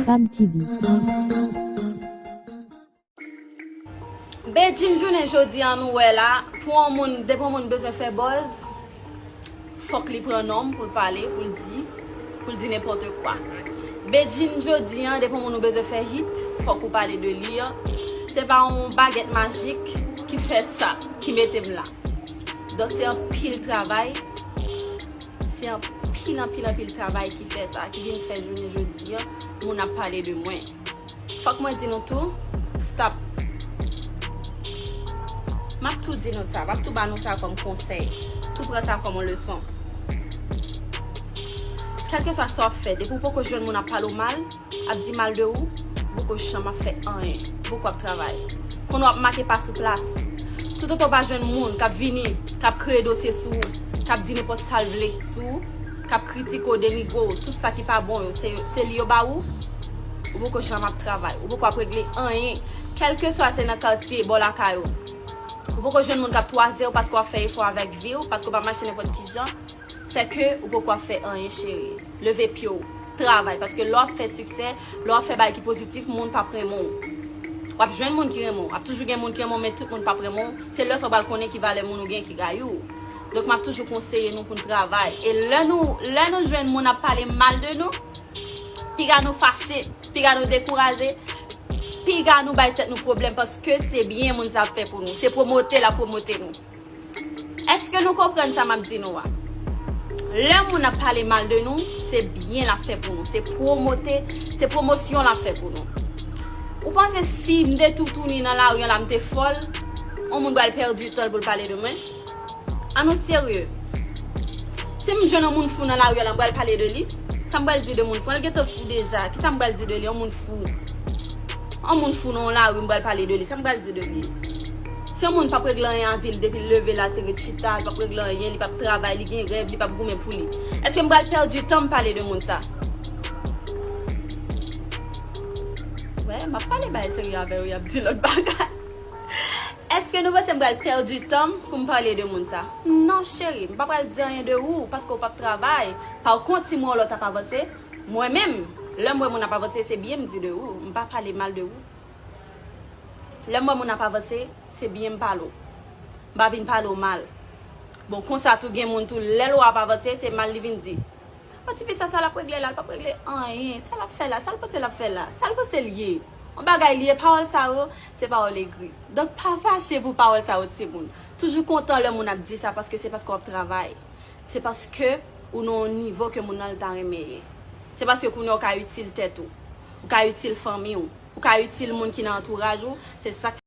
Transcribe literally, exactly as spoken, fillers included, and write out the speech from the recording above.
Pam T V. Bedjine jounen jodi an nou wè la, pou yon moun, depi yon moun bezwen fè buzz, fòk li pran non m pou l pale, pou l di, pou l di nenpòt kwa. Bedjine jodi an, depi yon moun ou bezwen fè hit, fòk ou pale de li an. Se pa yon bagèt majik ki fè sa, ki mete m la. Donk se anpil travay, se anpil, anpil, anpil travay ki fè sa, ki vin fè jounen jodi an, moun ap pale de mwen. Fòk mwen di nou tou, stop. M ap tou di nou sa, m ap tou ba nou sa kòm konsèy. Tou pran sa kòm yon leson. Kèlkeswa sa w ap fè, depi w poko jwenn moun ap pale w mal, ap di mal de ou, ou poko janm ap fè anyen, ou poko ap travay. Konnen w ap make pa sou plas. Toutotan w pa jwenn moun k ap vini, k ap kreye dosye sou ou, k ap di nenpòt sa l vle sou ou, k ap kritike w, denigre w, tout sa ki pa bon yo, se, se li yo ba ou, ou poko janm ap travay, ou poko ap regle anyen. Kèlkeswa se nan katye, bò lakay ou, ou poko jwenn moun k ap twaze w paske w ap fè efò avèk vi w, paske w pa mache nenpòt ki jan. Se ke ou poko ap fè anyen, cheri. Leve pye w. Travay. Paske lè w ap fè siksè, lè w ap fè bagay ki pozitif, moun p ap renmen w. W ap jwenn moun ki renmen w. Ap toujou gen moun ki renmen w, men tout moun p ap renmen w. Se lè sa w pral konnen ki valè moun ou gen ki rayi w. Donk, m ap toujou konseye nou pou n travay. E lè nou, lè nou jwenn moun ap pale mal de nou, piga nou fache, piga nou dekouraje, piga nou bay tèt nou pwoblèm, paske se byen moun sa ap fè pou nou. Se pwomote l ap pwomote nou. Èske nou konprann sa m ap di nou a? Lè moun ap pale mal de nou, se byen l ap fè pou nou. Se pwomote, se pwomosyon l ap fè pou nou. Ou panse si m te toutouni nan lari an la, m te fòl, yon moun pral pèdi tan l pou l pale de mwen? An nou serye. Si m jwenn yon moun fou nan lari an la, m pral pale de li? Sa m pral di de moun fou an? L gentan fou deja. Kisa m pral di de li? Yon moun fou. Yon moun fou nan yon lari, m pral pale de li. Sa m pral di de li? Se yon moun p ap regle anyen a vi l, depi l leve la, se ret chita, li p ap regle anyen, li p ap travay, li gen rèv, li p ap goumen pou li. Èske m pral pèdi tan m pale de moun sa? Wè, m ap pale bagay serye avè yo, y ap di lòt bagay. Èske nou panse m pral pèdi tan m pou m pale de moun sa? Non, cheri, m pa pral di anyen de ou, paske w p ap travay. Pa kont, si mwen yon lòt ap avanse, mwen menm, lè m wè moun ap avanse, se byen m di de ou, m pa pale mal de ou. Lè m wè moun ap avanse, se byen m pale w. M pa vin pale w mal. Bon, konsa tou gen moun tou, lè lwa ap avanse, se mal li vin di. Bon, tifi sa, sa l ap regle la, l p ap regle anyen. Sa l ap fè la, sa l panse l ap fè la, sa l panse l ye. Yon bagay li ye, pawòl sa yo, se pawòl egri. Donk, pa fache pou pawòl sa yo, timoun. Toujou kontan lè moun ap di sa, paske se paske w ap travay. Se paske ou nan yon nivo ke moun nan l ta renmen ye. Se paske kounye a w ka itil tèt ou. Ou ka itil fanmi w. Ou ka itil moun ki nan antouraj ou. Se sa k